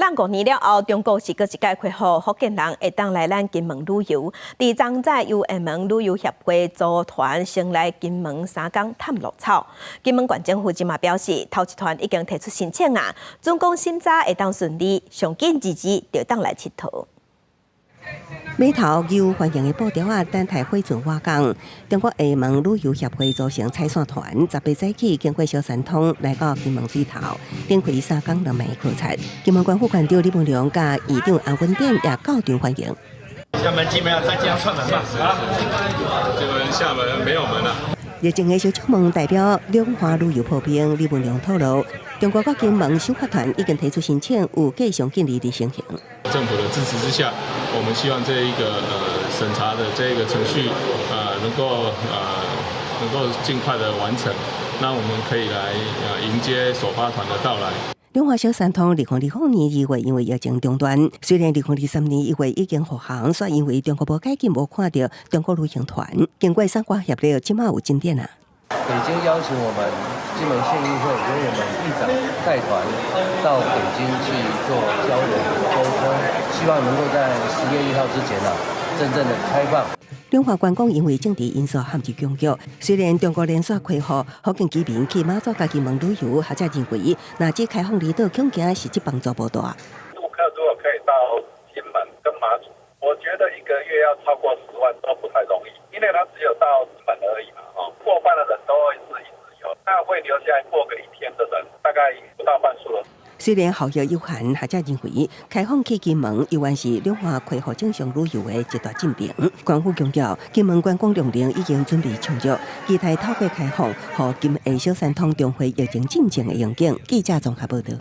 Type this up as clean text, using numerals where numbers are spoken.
咱5年了後，中國是閣一擺開放福建人會當來咱金門旅遊。佇昨早由廈門旅遊協會組團先來金門3工探鹿草。金門縣政府這馬表示，頭一團已經提出申請啊，準講審查會當順利，上緊2日就當來𨑨迌。碼頭有歡迎的布條仔，等待火船倚港。中國廈門旅遊協會組成踩線團，18早起經過小三通來到金門水頭，展開3工2暝考察。金門縣副縣長李文龍佮縣長安文典也到場歡迎。廈門基本上再這樣串門吧，啊，這門廈門沒有門啦。熱情的小將門代表兩華旅遊破冰，李文龍透露，中國佮金門首發團已經提出申請，預計上緊2日成行。政府的支持之下，我們希望這一個審查的這個程序能夠盡快的完成，那我們可以來迎接首發團的到來。兩岸小三通2020年2月因為疫情中斷，雖然2023年1月已經復航，卻因為中國無解禁，無看著中國旅行團。經過三國協力，這馬有進展啊。北京邀請我們金門縣議會由我們議長帶團到北京去做交流溝通，希望能夠在10月1號之前啊，真正的開放。兩岸觀光因為政治因素陷入僵局，雖然中國連續開放，福建居民去馬祖佮金門旅遊，學者認為，若只開放離島，恐驚實質幫助無大。陸客如果可以到金門跟馬祖，我覺得一個月要超過10萬都不太容易，因為他只有到金門而已嘛，哦，過半的人都會是一日遊，那會留下來過個一天的人，大概不到半數了。雖然效益有限，學者認為開放去金門猶原是兩岸恢復正常旅遊的一大進程。官府強調，金門觀光量能已經準備充足，期待透過開放，予金廈小三通重回疫情進前的榮景。記者綜合報導。